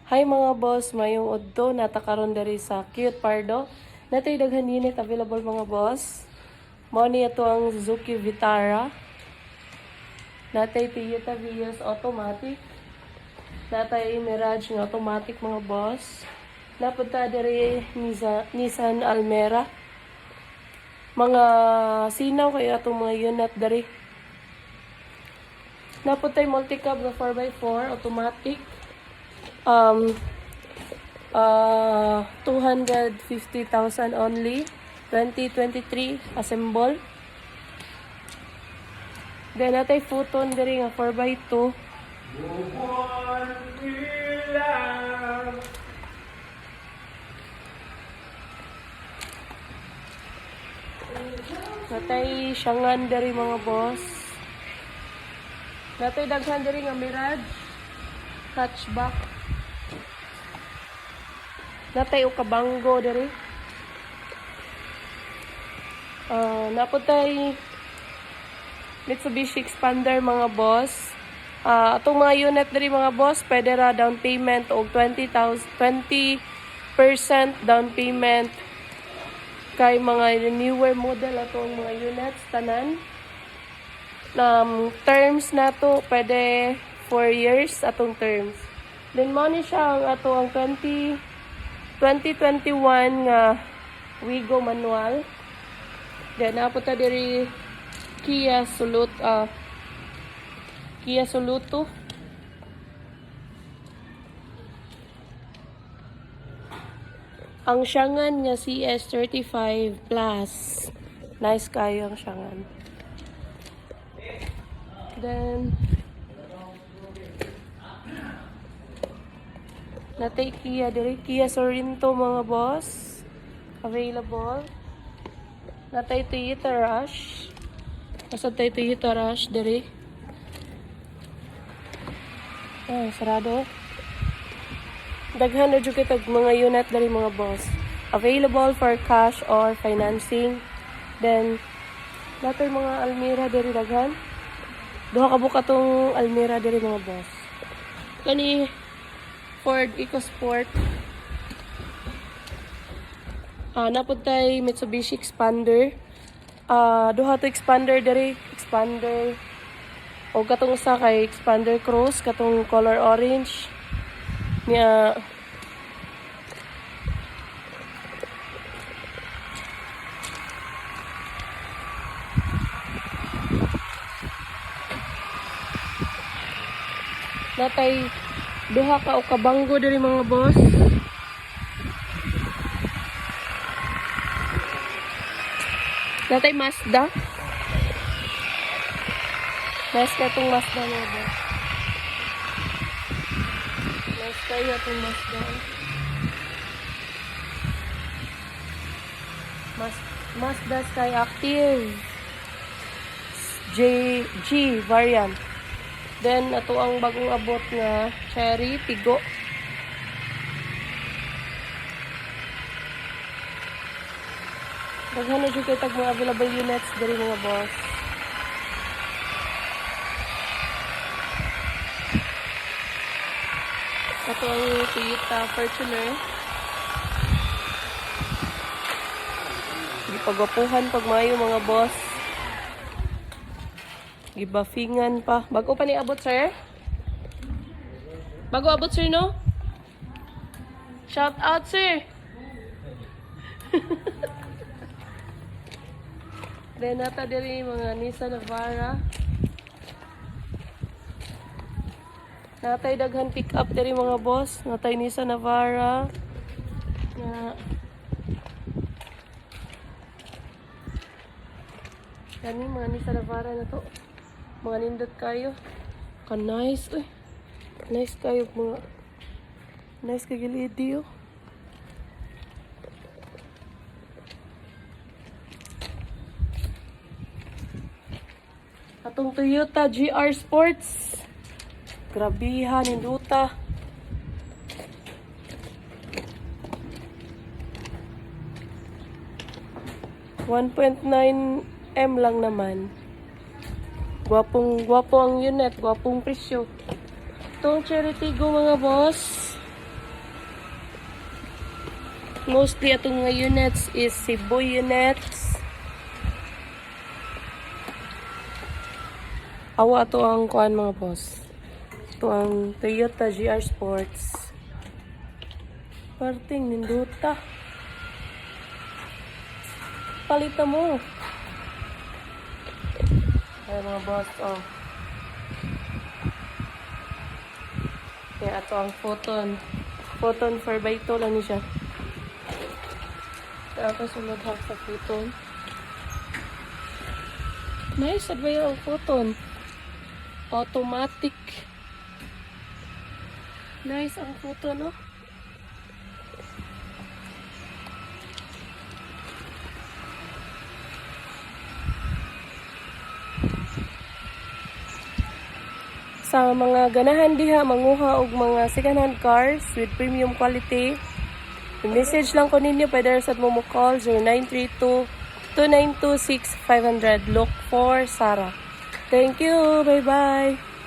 Hi mga boss, mayong udto nata karon diri sa Cute Pardo. Natay daghan unit available, mga boss. Mao ni ato ang Suzuki Vitara. Natay Toyota Vios automatic. Natay Mirage nga automatic, mga boss. Napunta diri Nissan Almera. Mga sinaw kayo atong mga unit diri. Napuntay multicab nga 4x4 automatic. 250,000 only. 2023 assemble. Then natay Foton diri nga 4x2. Natay Changan diri, mga boss. Natay daghan diri nga Mirage hatchback. Natay Okavango diri. Naputay Mitsubishi Xpander, mga boss. Atong mga unit diri, mga boss, pwede ra down payment og 20,000, 20% down payment kay mga newer model atong mga units tanan. Terms nato pwede 4 years atong terms. Then mo ni siya ang ato ang 20 2021 nga Wigo manual. Then napunta diri Kia Soluto. Ang Changan nga CS35 Plus. Nice kayo ang Changan. Then natay Kia diri, Kia Sorento, mga boss. Available. Natay Toyota Rush. Asa tay Toyota Rush diri? Ay, sarado. Daghan na jud kitag mga unit diri, mga boss. Available for cash or financing. Then natay mga Almera diri daghan. Duha ka buka tong Almera diri, mga boss. Kani Ford EcoSport. Napuntay Mitsubishi Xpander. Duha to Xpander diri, Xpander. O katong usa kay Xpander Cross, katong color orange. Niya natay duha ka Okavango diri, mga boss. Natay Mazda. Nice ka itong Mazda, mga boss. Nice kayo itong Mazda. Mazda Skyactiv J G variant. Then ato ang bagong abot nga Chery Tiggo. Daghan na jud kay tag mga available units diri, mga boss. Ato ang Toyota Fortuner. Gipagwapuhan pag mayo, mga boss. Gibafingan pa. Bago pa ni abot, sir? Bago abot, sir, no? Shout out, sir! Then nata diri mga Nissan Navara. Natay daghan pick up diri, mga boss. Natay Nissan Navara. Na kani mga Nissan Navara na to. Mga nindot kayo. Ka nice uy. Nice kayo mga nice kay gilidi oh. Atong Toyota GR Sports. Grabihan ninduta. 1.9 M lang naman. Gwapong gwapo ang unit, gwapong presyo. Itong Chery Tiggo, mga boss. Mostly atong mga units is Cebu units. Awa ato ang kuan, mga boss. Ito ang Toyota GR Sports. Parting nindota. Palita mo. Ay, mga boss, oh. Kaya ato ang Foton. Foton 4x2 lang ni siya. Tapos sunod ha sa Foton. Nice, sad ba yung Foton? Automatic. Nice ang Foton, no? Sa mga ganahan diha manguha og mga second hand cars with premium quality, message lang ko ninyo, pwede sad mo mo call 0932 292 6500. Look for Sarah. Thank you. Bye bye.